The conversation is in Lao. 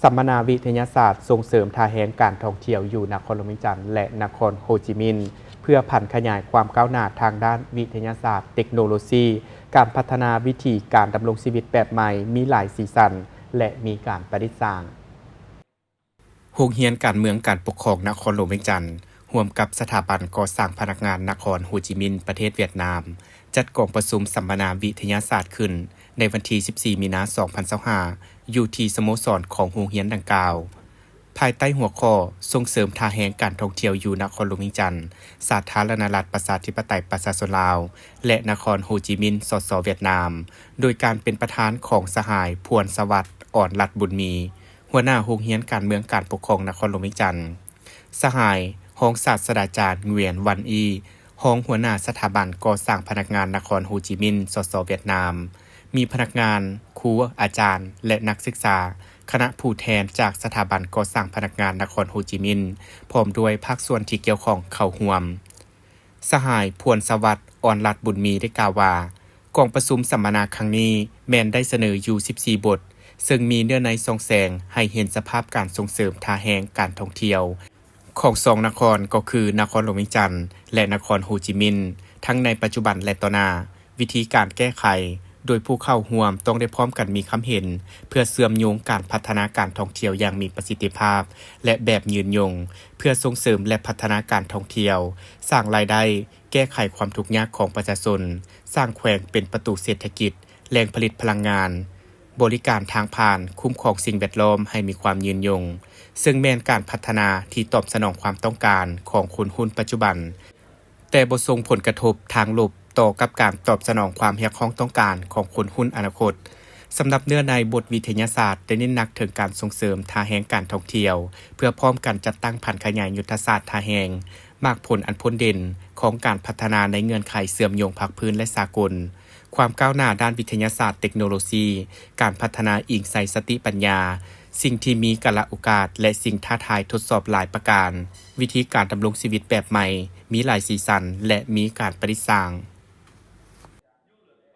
ສຳມະນາວິທະຍາສາດສົ່ງເສີມທ່າແຮງການທ່ອງທ່ຽວຢູ່ນະຄອນຫຼວງວຽງຈັນ ແລະ ນະຄອນໂຮຈິມິນ ເພື່ອຜັນຂະຫຍາຍຄວາມກ້າວໜ້າທາງດ້ານວິທະຍາສາດ, ເຕັກໂນໂລຊີ, ການພັດທະນາວິຖີການດຳລົງຊີວິດແບບໃໝ່, ມີຫຼາຍສີສັນ ແລະ ມີການປະດິດສ້າງ. ໂຮງຮຽນການເມືອງການປົກຄອງນະຄອນຫຼວງວຽງຈັນ ຮ່ວມກັບສະຖາບັນກໍ່ສ້າງພະນັກງານນະຄອນໂຮຈິມິນ ປະເທດຫວຽດນາມ ຈັດກອງປະຊຸມສຳມະນາວິທະຍາສາດຂຶ້ນໃນວັນທີສິບສີ່ ມີນາ ສອງພັນຊາວຫ້າ ຢູ່ທີ່ສະໂມສອນຂອງໂຮງຮຽນດັ່ງກ່າວ ພາຍໃຕ້ຫົວຂໍ້ ສົ່ງເສີມທ່າແຮງການທ່ອງທ່ຽວຢູ່ນະຄອນຫຼວງວຽງຈັນ, ສາທາລະນະລັດປະຊາທິປະໄຕປະຊາຊົນລາວ ແລະ ນະຄອນໂຮຈິມິນ ສສ ຫວຽດນາມ, ໂດຍການເປັນປະທານຂອງສະຫາຍ ພວນສະຫວັດ ອອນລັດບຸນມີ ຫົວໜ້າໂຮງຮຽນການເມືອງການປົກຄອງນະຄອນຫຼວງວຽງຈັນ, ສະຫາຍ ຮອງສາດສະດາຈານ ຫງວຽນ ວັນອີ ຮອງຫົວໜ້າສະຖາບັນກໍ່ສ້າງພະນັກງານນະຄອນໂຮຈິມິນ ສສ ຫວຽດນາມ, ມີພະນັກງານ, ຄູ, ອາຈານ ແລະ ນັກສຶກສາ, ຄະນະຜູ້ແທນຈາກສະຖາບັນກໍ່ສ້າງພະນັກງານນະຄອນໂຮຈິມິນ ພ້ອມດ້ວຍພາກສ່ວນທີ່ກ່ຽວຂ້ອງເຂົ້າຮ່ວມ. ສະຫາຍ ພວນສະຫວັດ ອອນລັດບຸນມີ ໄດ້ກ່າວວ່າ ກອງປະຊຸມສຳມະນາຄັ້ງນີ້ແມ່ນໄດ້ສະເໜີຢູ່ສິບສີ່ບົດ, ເຊິ່ງມີເນື້ອໃນສ່ອງແສງໃຫ້ເຫັນສະພາບການສົ່ງເສີມທ່າແຮງການທ່ອງທ່ຽວຂອງສອງນະຄອນ ກໍຄືນະຄອນຫຼວງວຽງຈັນ ແລະ ນະຄອນໂຮຈິມິນ ທັງໃນປັດຈຸບັນ ແລະ ຕໍ່ໜ້າ, ວິທີການແກ້ໄຂ, ໂດຍຜູ້ເຂົ້າຮ່ວມຕ້ອງໄດ້ພ້ອມກັນມີຄຳເຫັນ ເພື່ອເຊື່ອມໂຍງການພັດທະນາການທ່ອງທ່ຽວຢ່າງມີປະສິດທິພາບ ແລະ ແບບຍືນຍົງ, ເພື່ອສົ່ງເສີມ ແລະ ພັດທະນາການທ່ອງທ່ຽວ, ສ້າງລາຍໄດ້, ແກ້ໄຂຄວາມທຸກຍາກຂອງປະຊາຊົນ, ສ້າງແຂວງເປັນປະຕູເສດຖະກິດ, ແຫຼ່ງຜະລິດພະລັງງານ, ບໍລິການທາງຜ່ານ, ຄຸ້ມຄອງສິ່ງແວດລ້ອມໃຫ້ມີຄວາມຍືນຍົງ, ເຊິ່ງແມ່ນການພັດທະນາທີ່ຕອບສະໜອງຄວາມຕ້ອງການຂອງຄົນຮຸ່ນປັດຈຸບັນ, ແຕ່ບໍ່ສົ່ງຜົນກະທົບທາງລົບຕໍ່ກັບການຕອບສະໜອງຄວາມຮຽກຮ້ອງຕ້ອງການຂອງຄົນຮຸ່ນອະນາຄົດ. ສຳລັບເນື້ອໃນບົດວິທະຍາສາດໄດ້ເນັ້ນໜັກເຖິງການສົ່ງເສີມທ່າແຮງການທ່ອງທ່ຽວ ເພື່ອພ້ອມກັນຈັດຕັ້ງຜັນຂະຫຍາຍຍຸດທະສາດທ່າແຮງ, ໝາກຜົນອັນພົ້ນເດັ່ນຂອງການພັດທະນາໃນເງື່ອນໄຂເຊື່ອມໂຍງພາກພື້ນ ແລະ ສາກົນ, ຄວາມກ້າວໜ້າດ້ານວິທະຍາສາດເຕັກໂນໂລຊີ, ການພັດທະນາອີງໃສ່ສະຕິປັນຍາ, ສິ່ງທີ່ມີກາລະໂອກາດ ແລະ ສິ່ງທ້າທາຍທົດສອບຫຼາຍປະການ, ວິທີການດຳລົງຊີວິດແບບໃໝ່, ມີຫຼາຍສີສັນ ແລະ ມີການປະດິດສ້າງ.